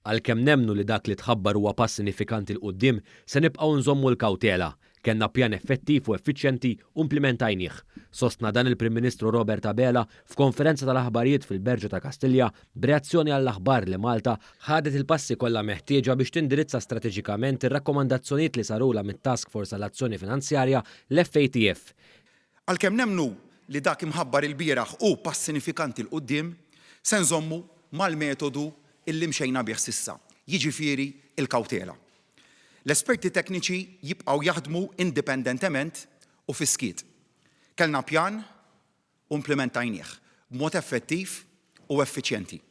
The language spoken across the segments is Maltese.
Għalkemm nemmnu li dak li tħabbar huwa pass sinifikanti 'l quddiem, se nibqgħu nżommu l-kawtela. Kellna pjan effettiv u effiċjenti u implimentajnieh. Sostna dan il-Prim Ministru Robert Abela f'konferenza tal-aħbarijiet fil-Berġa ta' Kastilja b'reazzjoni għall-aħbar li Malta ħadet il-passi kollha meħtieġa biex tindirizza strateġikament ir-rakkomandazzjonijiet li sarulha mit-Task Force għall-Azzjoni Finanzjarja, l-FATF. Għalkemm nemmnu li dak imħabbar ilbieraħ hu pass sinifikanti 'l quddiem, se nżommu mal-metodu illi mxejna bih s'issa, jiġifieri l-kawtela. L-esperti tekniċi jibqgħu jaħdmu indipendentement u fis-skiet. Kellna pjan u implimentajnieh b'mod effettiv u effiċjenti.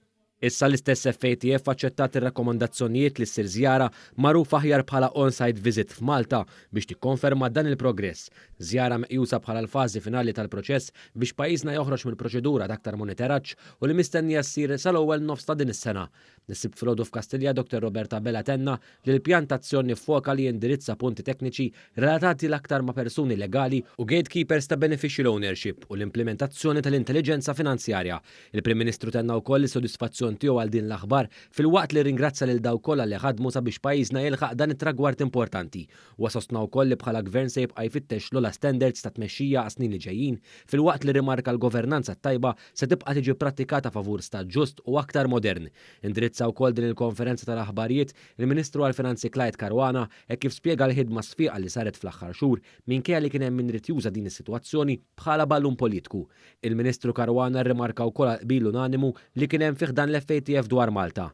Issa l-istess FATF aċċettat ir-rakkomandazzjonijiet li ssir żjara magħrufa aħjar bħala on-site visit f'Malta biex tikkonferma dan il-progress. Żjara meqjusa bħala l-fażi finali tal-proċess biex pajjiżna joħroġ mill-proċedura t'aktar monitoraġġ u li mistennija ssir sal-ewwel nofs ta' din is-sena. Is-Sibt filgħodu f'Kastilja Dr Robert Abela tenna li l-pjan ta' azzjoni ffoka li jindirizza punti tekniċi relatati l-aktar ma' persuni legali u gatekeepers ta' beneficial ownership u l-implimentazzjoni tal-intelliġenza finanzjarja. Il-Prim Ministru tenna wkoll is-sodisfazzjon tiegħu għal din l-aħbar filwaqt li rringrazzja lil dawk kollha li ħadmu sabiex pajjiżna jilħaq dan it-tragward importanti. Huwa sostna wkoll li bħala Gvern se jibqa' jfittex l-ogħla standards ta' tmexxija għas-snin li ġejjin filwaqt li rrimarka l-governanza t-tajba se tibqa' tiġi pprattikata favur stat ġust u aktar modern. Indirizza wkoll din il-konferenza tal-aħbarijiet il-Ministru għall-Finanzi Clyde Caruana hekk kif spjega l-ħidma sfiqa li saret fl-aħħar xhur minkejja li kien hemm min ried juża din is-sitwazzjoni bħala ballun politku. Il-Ministru Caruana rrimarka wkoll għall-qbil unanimu li kien hemm fi ħdan l-FATF dwar Malta.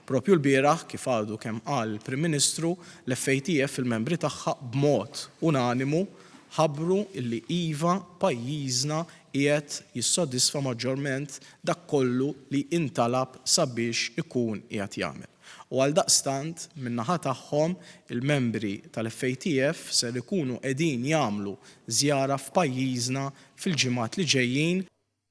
Proprju lbieraħ, kif għadu kemm qal il-Prim Ministru, l-FATF il-membri tagħha b'mod unanimu ħabbru li iva pajjiżna qiegħed jissodisfa maġġorment dak kollu li intalab sabiex ikun qiegħed jagħmel. U għaldaqstant min-naħa tagħhom il-membri tal-FATF ser ikunu qegħdin jagħmlu żjara f'pajjiżna fil-ġimgħat li ġejjin.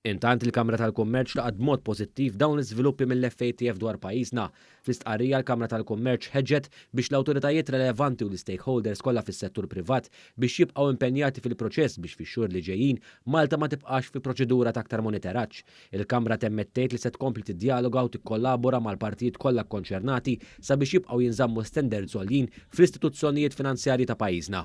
Intant, il-Kamra tal-Kummerċ laqgħet b'mod pożittiv dawn l-iżviluppi mill-FATF dwar pajjiżna. Fl-istqarrija l-Kamra tal-Kummerċ ħeġġet biex l-awtoritajiet relevanti u l-istakeholders kollha fis-settur privat biex jibqgħu impenjati fil-proċess biex fix-xhur li ġejjin Malta ma tibqax fi proċedura ta' aktar monitoraġġ. Il-Kamra temmet tgħid li se tkompli tiddjaloga u tikkollabora mal-partijiet kollha kkonċernati sabiex jibqgħu jinżammu standards għoljin fl-istituzzjonijiet finanzjarji ta' pajjiżna.